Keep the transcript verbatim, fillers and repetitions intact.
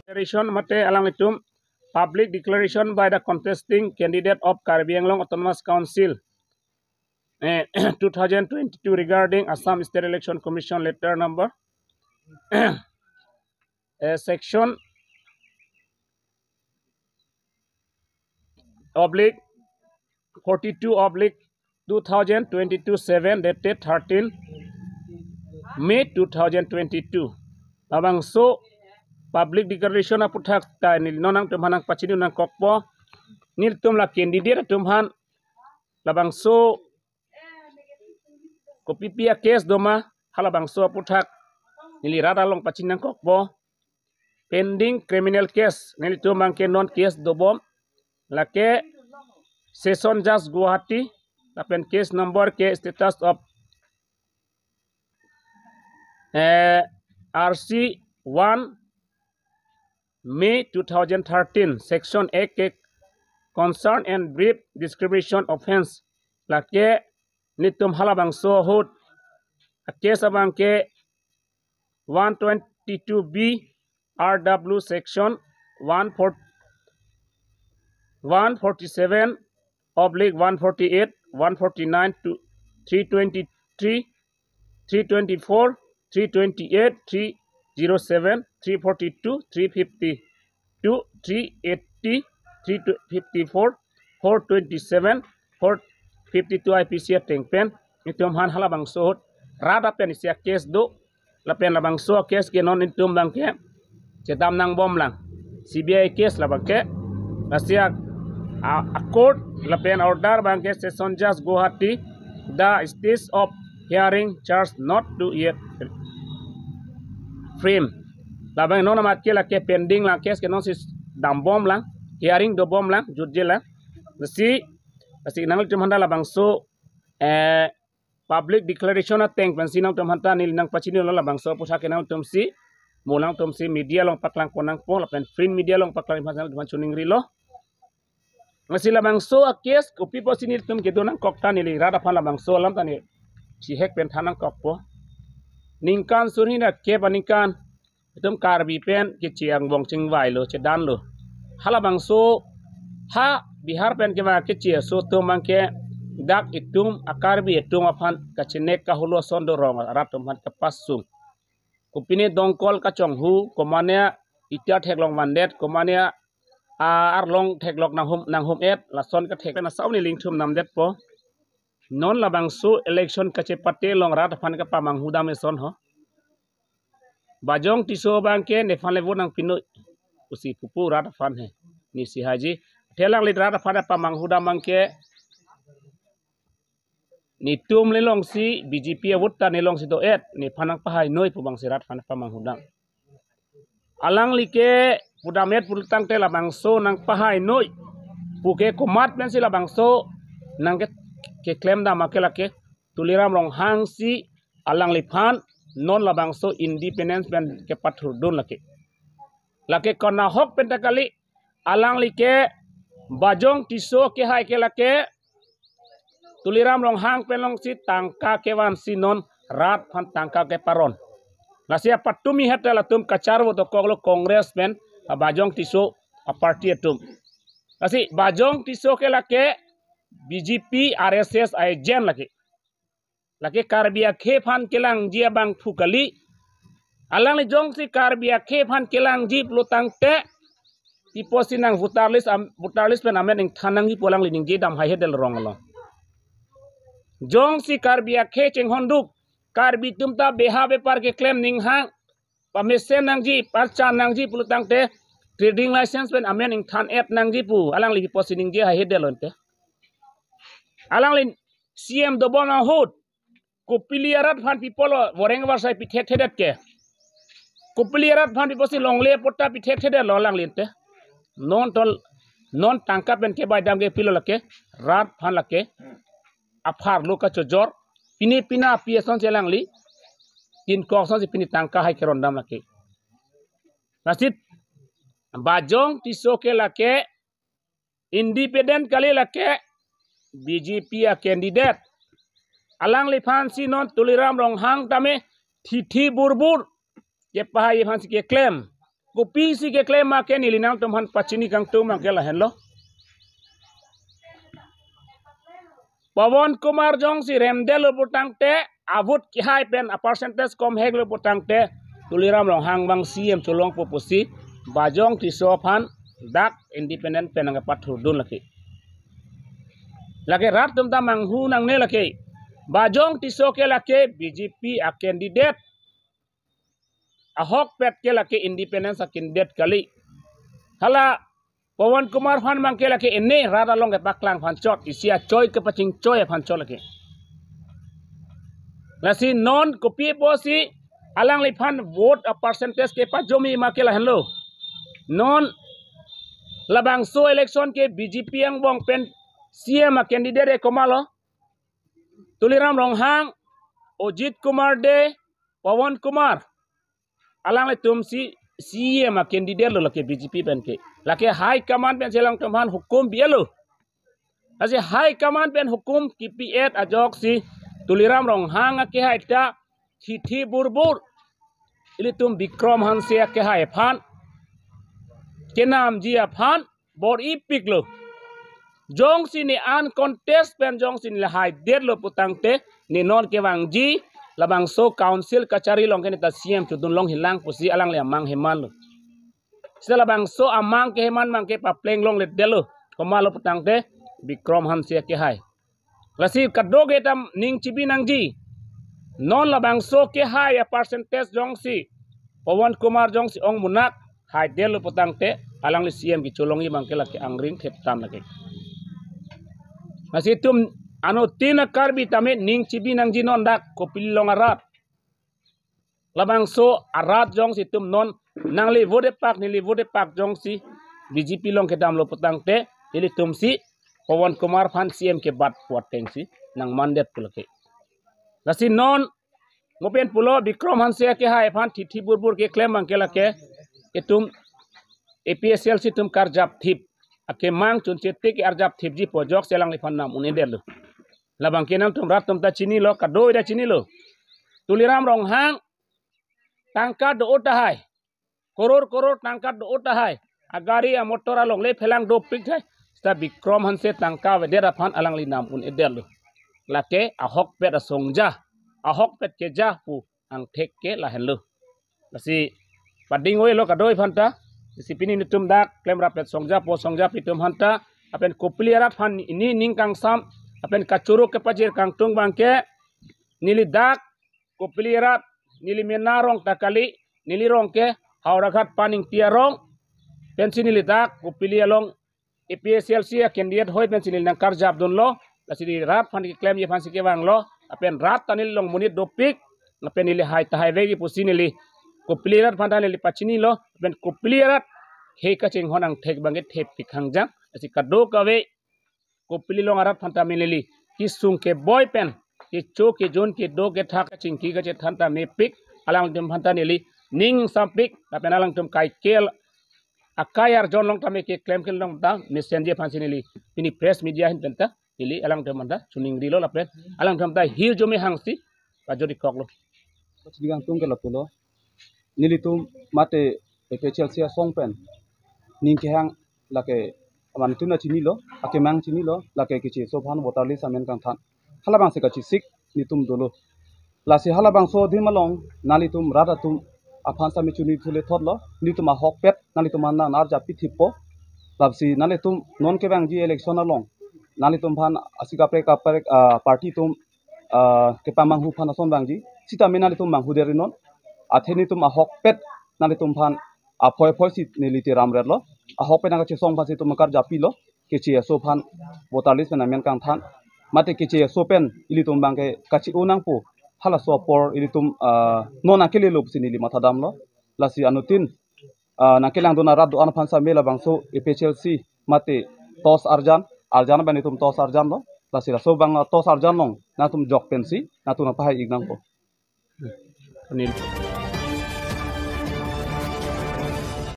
Declaration mate alanglitum public declaration by the contesting candidate of Karbi Anglong Autonomous Council, eh, two thousand twenty-two regarding Assam State Election Commission letter number, eh, section oblique forty-two oblique two thousand twenty-two seven, dated thirteen May two thousand twenty-two. Labangso public declaration aphuthak ta neli non nangtumphan nangpachini nangkokpo. Nelitum la candidate atum aphan labangso kopipi a-case doma, halabangso aphuthak neli rat along pachini nangkokpo. Pending criminal case, nelitum abangke non case dobom, lake Session Judge Guwahati, lapen case number ke status of, eh, R C one, May two thousand thirteen, section ek ke concern and brief discrimination offense, lake nelitum halabangso ahut a-case abangke one twenty-two B R W section one forty, one forty-seven oblique one forty-eight, one forty-nine to three twenty-three, three twenty-four, three twenty-eight, three zero seven, three forty-two, three fifty-two, three eighty, three fifty-four, four twenty-seven, four fifty-two I P C ateng pen nelitum aphan halabangso ahut rat apen isi a-case do, lapen labangso a-case ke non nelitum abangke chedam nangbomlang, C B I case labangke. Lasi a, a, a-court lapen order abangke Session Judge Guwahati, the stage of hearing charge not to yet frame. Labang non amat ke lake pending lang, case ke nonsi dambomlang, hearing dobomlang, jutjelang. Lasi, lasi nangtum aphan ta labangso, eh, public declaration ateng pensi nangtum aphan ta neli nangpachinilo, labangso aphuthak ke nangtumsi, mo nangtumsi media along paklangpon nangpo, lapen print media along paklang aphan nangtum aphan chiningrilo. Lasi labangso a-case kopi pusi nelitum kedo nangkok ta neli rat aphan labangso alam ta neli chihek pen than nangkokpo. Ningkan suri ra kep aningkan itum Karbi pen keche angbong chingvailo, chedanlo. Halabangso ha Bihar pen kevang keche aso atum abangke dak itum a-Karbi atum aphan kachenek kahulu ason do rong arat atum aphan kapasung. Kopine dongkol kachonghu, komane ita theklong vandet, komane a, arlong theklok nanghum, nanghum-et, lason kathek pen asau neli ingthum namdetpo. Non labangso election kachepate along rat aphan kapamanghu dam eson ho. Bajong Tisso abangke nephan le vote nangpinoi pusi pupo rat aphan he. Nesi haji. Athe alangli rat aphan pamanghu dam abangke netum le longsi B J P a-vote ta ne longsi do-et, nephan nangpahainoi pu abangsi rat aphan pamanghu dam. Alangli ke pudam-et pulotangte labangso nangpahainoi pu ke komat pensi labangso nangke, keklem dam ake lake Tuliram Ronghang si alangliphan non labangso independence pen kepathurdun lake. Lake konahok pen ta kali, alangli ke Bajong Tisso kehai ke lake Tuliram Ronghang pen longsi tangka kevansi non rat aphan tangka keparon. Lasi apatumi heta latum kacharvo dokoklo Congress pen a-Bajong Tisso a-party atum. Lasi Bajong Tisso ke lake B J P R S S a-agent lake. Lake Karbi akhei aphan kelangji abangphu kali. Alangli jongsi Karbi akhei aphan kelangji pulotangte, pi pusi nang voter list am-, voter list pen amen ingthan nangji pu alangli ningje dam haihedetlo rong along. Jongsi Karbi akhei chinghonduk, Karbi atum ta beha bepar keklem ninghang pamesen nangji, parchan nangji pulotangte, trading license pen amen ingthan-et nangji pu alangli pi pusi ningje haihedetlo ante. Alangli C M dobom ahut, kopili arat aphan pi pulo voreng varsai pithekthedet ke? Kopili arat aphan pi pusi longle patta pithekthedetlo alangli ante? Non tol, non tangka pen kebai dam ke pilo lake, rat aphan lake apharlo kachojor, pine pina api asonsi alangli, tin kok asonsi pine tangka hai keron dam lake. Lasi Bajong Tisso ke lake independent kali, lake B J P a-candidate. Alangliphansi non Tuliram Ronghang tame thithi burbur kepahai aphansi keklem. kopisi keklem ma ke neli nangtumphan pachini kangtung ma ke lahenlo. Pawan Kumar jongsi remdetlo putangte, a-vote kehai pen a-percentage komheklo putangte, Tuliram Ronghang abang C M cholongpo pusi Bajong Tisso aphan dak independent pen nangpathurdun lake. Lake rat atum ta manghu nangne lake. Bajong Tisso ke lake B J P a-candidate, ahokpet ke lake independent a-candidate kali. Hala Pawan Kumar aphan abang ke lake ene rat along kepaklang aphan chot, isi achoi kepachingchoi aphan chot lake. Lasi non kopi pusi alangliphan vote a-percentage kepajomi ma ke lahenlo. Non labangso election ke B J P angbong pen C M a-candidate ke komatlo? Tuliram Ronghang, Ajit Kumar Dey, Pawan Kumar. Alanglitumsi C M a-candidate lo lake B J P pen ke. Lake high command pensi alangtumphan hukum pi-etlo. Lasi high command pen hukum kipi-et ajoksi Tuliram Ronghang akehai ta thithi burbur ilitum Bikram Hanse akehai aphan kenamji aphan bor-ipiklo. Jongsi ne uncontest pen jongsi ne haidetlo putangte, ne non kevangji labangso council kachari along ke ne ta C M chodun longle lang pusi alangli amang hemanlo. Seta labangso amang keheman abang ke papleng longledetlo. Komatlo putangte Bikram Hanse akehai. Lasi kadokave ta ning chibi nangji. Non labangso kehai a-percentage jongsi Pawan Kumar jongsi ong munak haidetlo putangte alangli C M kecholongji abang ke lake angring theptam lake. Lasi itum anuttin a-Karbi tame ning chibi nangji non dak Kopili along arat. Labangso arat jongsi itum non nangli vote epak, neli vote epak jongsi B J P along kedamlo putangte ilitumsi Pawan Kumar aphan C M kebat pu atengsi nangmandet pu lake. Lasi non mo pen pulo Bikram Hanse akehai aphan thithi burbur keklem abang ke lake itum A P H L C atum karjap thip, akemang chunche tik arjap thipji pu ajoksi alangliphan nam un-edetlo. Labang ke nangtum rat atum ta chinilo, kadokave ta chinilo. Tuliram Ronghang tangka do-o tahai, koror koror tangka do-o tahai, agari amotor along le phelang dopik tahai, seta Bikram Hanse tangka avedet aphan alangli nam un-edetlo. Lake ahokpet asongja, ahokpet keja pu angthek ke lahenlo. Lasi pading oilo kadokave aphanta. Lasi pini netum dak klemrap-et songja po songja pitum aphanta, lapen Kopili arat aphan ne ning kangsam lapen kachoro kepajir kangtung abang ke neli dak Kopili arat, neli mena arong ta kali, neli arong ke Howraghat Paningti arong. Pensi neli dak Kopili along A P H L C a-candidate hoi pensi neli nangkarjapdunlo. Lasi neli rat aphan keklemji aphansi kevanglo. Lapen rat ta neli along monit dopik, lapen neli hai tahai vekji pusi neli Kopili arat aphanta neli pachinilo. Lapen Kopili arat he kachinghon angthek abang ke thepik hangjang. Lasi kadokave Kopili along arat aphanta neli kesung keboi pen, kecho kejun, kedo kethak, kachingki kachethan ta mepik, alangtum aphanta neli ning sampik, lapen alangtum kaikel akai arjon along tame keklem kelong ta mesenji aphansi neli pini press media ahin penta neli alangtum aphanta choningrilo lapen alangtum ta hirjume hangsi pajorikoklo. Pachini kangtung ke lapulo. Nelitum mate A P H L C asong pen ning kehang lake aman tuna chinilo, akemang chinilo, lake kecheso aphan voter list amen kangthan. Halabangsi kachesik netum dolo. Lasi halabangso adim along nanglitum rat atum aphan sami chini thule thotlo, netum ahokpet nanglitum aphan nang arjap pithippo. Lasi nanglitum non kevangji election along nanglitum aphan asi kaprek kaprek, ah, party atum, ah, kepamanghu aphan ason vangji. Sitame nanglitum manghudet ri non. Athe netum ahokpet nanglitum aphan aphoi phoi si neli te ramretlo. Ahokpet nangkachesong aphansi netum karjap pilo. Kecheso aphan voter list pen amen kangthan. Mate kecheso pen ilitum abang ke kachi-o nangpo. Halaso apor ilitum, ah, non akelelo pusi neli mathadamlo. Lasi anuttin, ah, nangkelangdun arat do-an aphan sami labangso A P H L C mate tos arjan, arjan abang netum tos arjanlo. Lasi laso abang tos arjan along nangtum jok pensi nangtum nangpahai ik nangpo. Anil.